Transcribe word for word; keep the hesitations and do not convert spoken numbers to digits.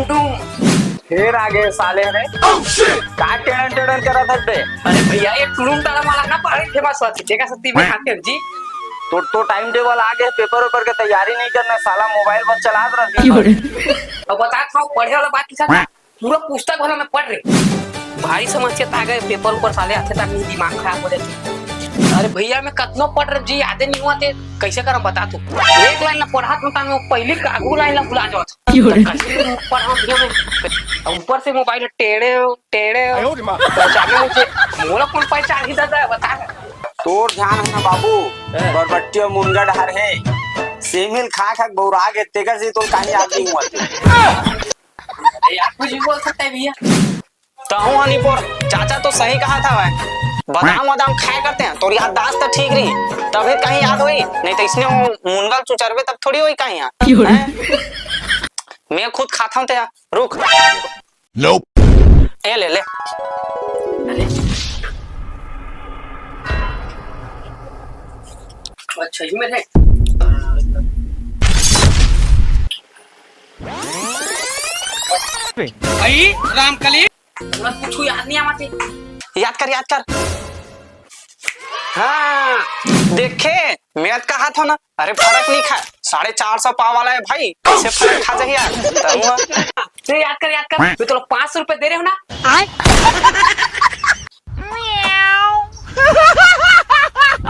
टुम। फेर आगे साले रे। का टेढ़न टेढ़न करत हस बे? अरे भैया, ये टुड़ुम टाड़ा वाला ना पहाड़ी फेमस होथे, तेकर सेती मैं खाते हूँ जी। तो, तो टाइम टेबल आगे, पेपर वेपर के तैयारी नहीं करना, साला मोबाइल बस चलात रह दिन भर। अब बता था, पढ़े वाला बात के साथ पूरा पुस्तक वाला मैं पढ़ रहे। भारी समस्या आ गए, पेपर ऊपर साले आथे तक दिमाग खराब हो जाथे। अरे भैया, मैं कतनो पढ़ रहे जी, यादे नहीं हुआ थे, कैसे करम बता तू। एक लाइन ना पढ़ा था, मैं पहली आगू लाइन ला भुला जावत। कैसे पढ़ा भैया मैं? ऊपर से मोबाइल टेढ़े टेढ़े पहचाने मुझे, मोला कौन पहचान ही दादा, बता। तोर ध्यान है ना बाबू, बरबट्टी और मुनगा डहर है, सेमिल खा खा के बौरा गे, तेकर से तोर कहीं याद नहीं हुआ थे। अरे यार, कुछ भी बोल सकता है भैया। तहूं हनी पोर, चाचा तो सही कहा था भाई। बादाम वादाम खाए करते हैं, तोर याददाश्त तो ठीक रही, तभी कहीं याद होई, नहीं तो इसने वो मुनगल चुचरबे तब थोड़ी होई कहीं याद। हैं? मैं खुद खाता हूँ ते, रुक। ए ले ले। अच्छा, ये मेरे। आई रामकली। पूरा कुछ याद नहीं आवा थे। याद कर, याद कर। हाँ, देखे, मैं कहा था ना, अरे फरक नहीं खाय, साढ़े चार सौ पाव वाला है भाई, कैसे फरक खा जाही यार? तब हुआ। ते याद कर, याद कर, मैं तो पाँच सौ रुपए दे रहे हो ना।